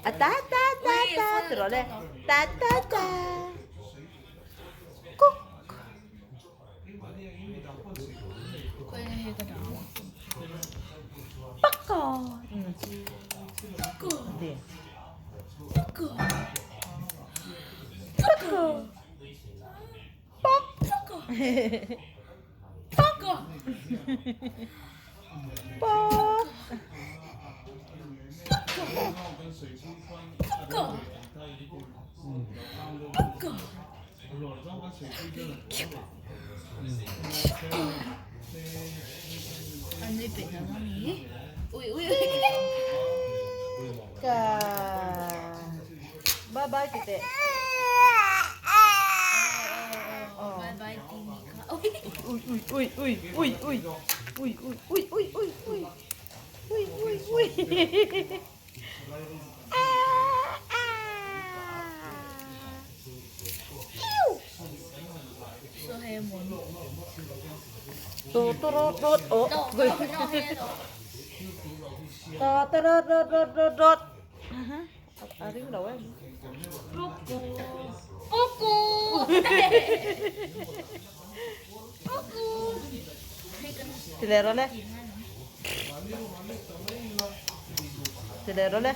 A ta ta ta ta ti rawh le ta ta ta kuk. Bye bye ti teh. Ui ui ui ui ui ui ui ui ui ui ui ui ui ui ui. Ti leh rawh le. Ti leh rawh le.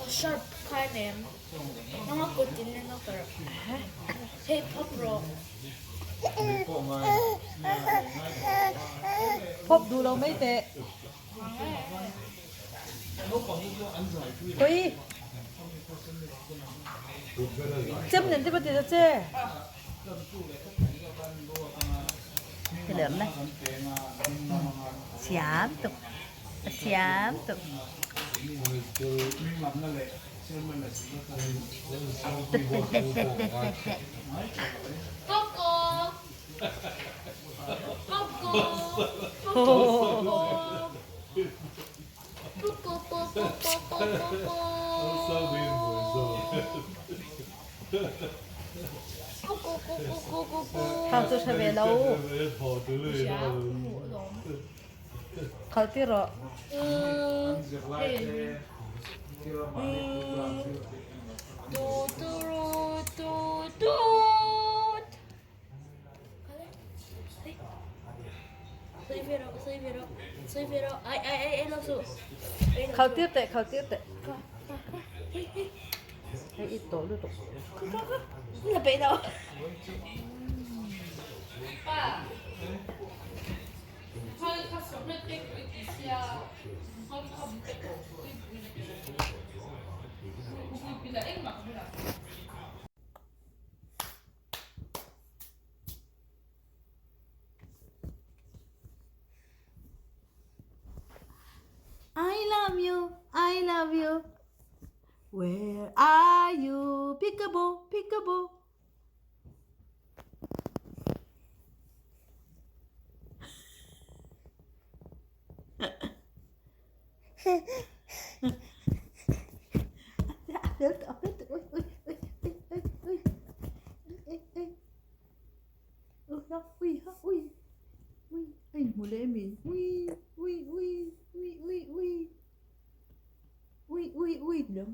Sharp khai nem. Nanga kutin na kar. Hey pop ro. Pop duh lo mai teh. Ui. Chem nen te pawh ti ta che. Ti lem le. Thiam tuk. A thiam tuk. Coco. Coco. Coco. Thau chu hre ve lo. Khal ti rawh. Khal tir teh, khal tir teh. Hei i tawh lutuk. I love you, I love you. Where are you? Peekaboo, peekaboo. Ui ha ui ui a inhmu leh mi ui ui ui ui ui ui ui ui ui ti lo.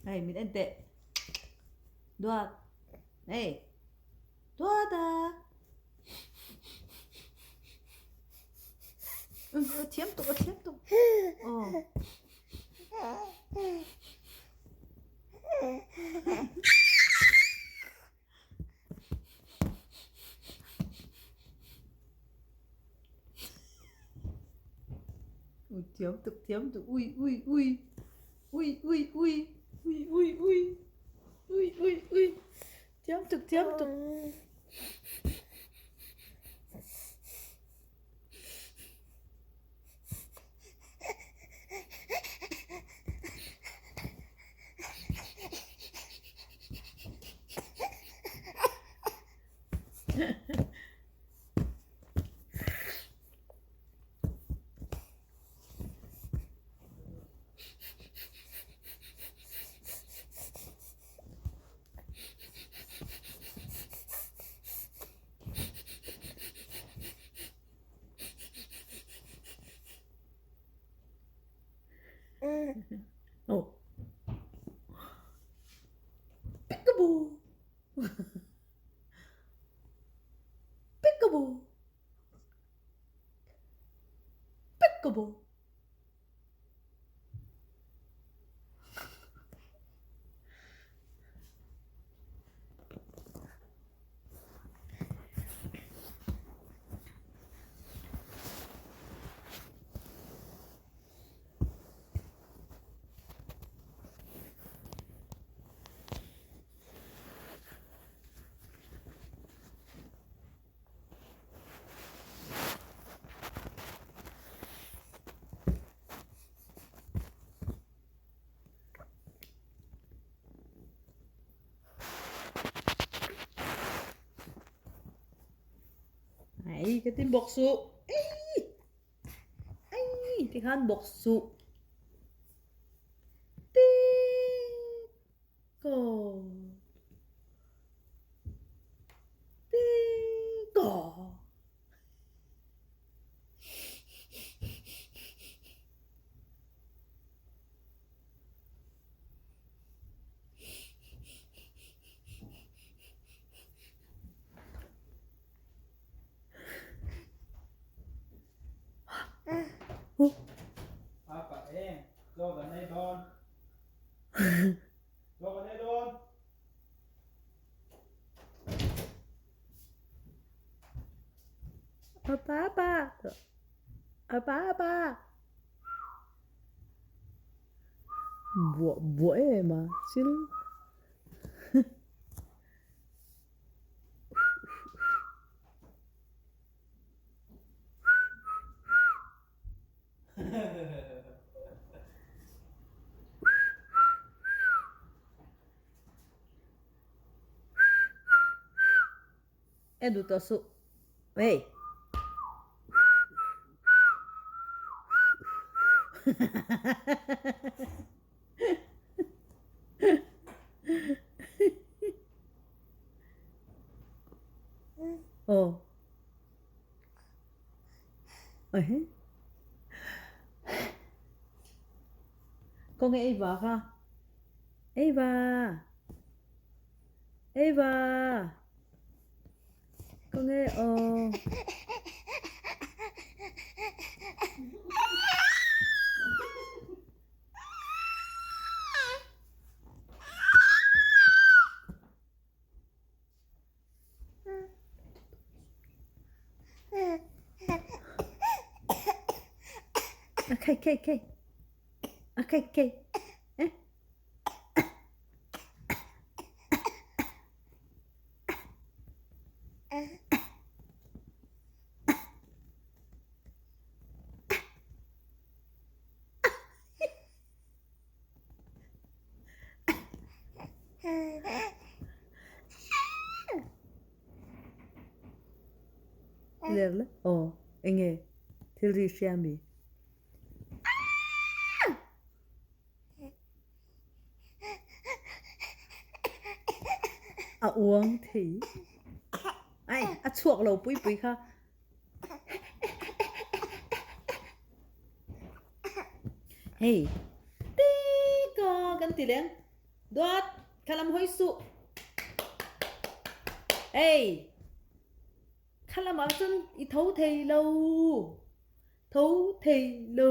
Hei min en teh Duat hei Duata a thiam tuk a thiam tuk aw. Ui thiam tuk thiam tuk ui ui ui ui ui ui ui ui ui ui ui ui thiam tuk thiam tuk. Oh. Peekaboo. Peekaboo. Peekaboo. Ai ka tin bawk suh. Ei! Ei! Tikhan bawk suh. Tik! Ko. Tik! Ko. Apa e, chaw kan ei dawn. Chaw kan ei dawn. Apa apa. Apa apa. Buah buah em a thil. En duh tawh suh. Hey. Aw. Ehe. Kawng ei va kha. Ei va. Ei va. Kawng ei aw. A khai khai khai. A khai khai. Eh. Ler la aw enge thil ri hria mi. A uang thei. Ai, a chhuak lo pui pui kha. Hei, tika kan ti leng. Duat, khalam hawi suh. Hei, khalam ah cun i tho thei lo. Tho thei lo.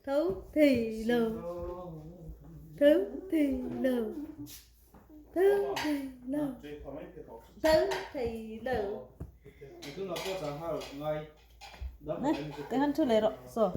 Tho thei lo. Tho thei lo. Tho thei lo. Tho thei lo. Nè, cái hắn chưa lấy rồi, so.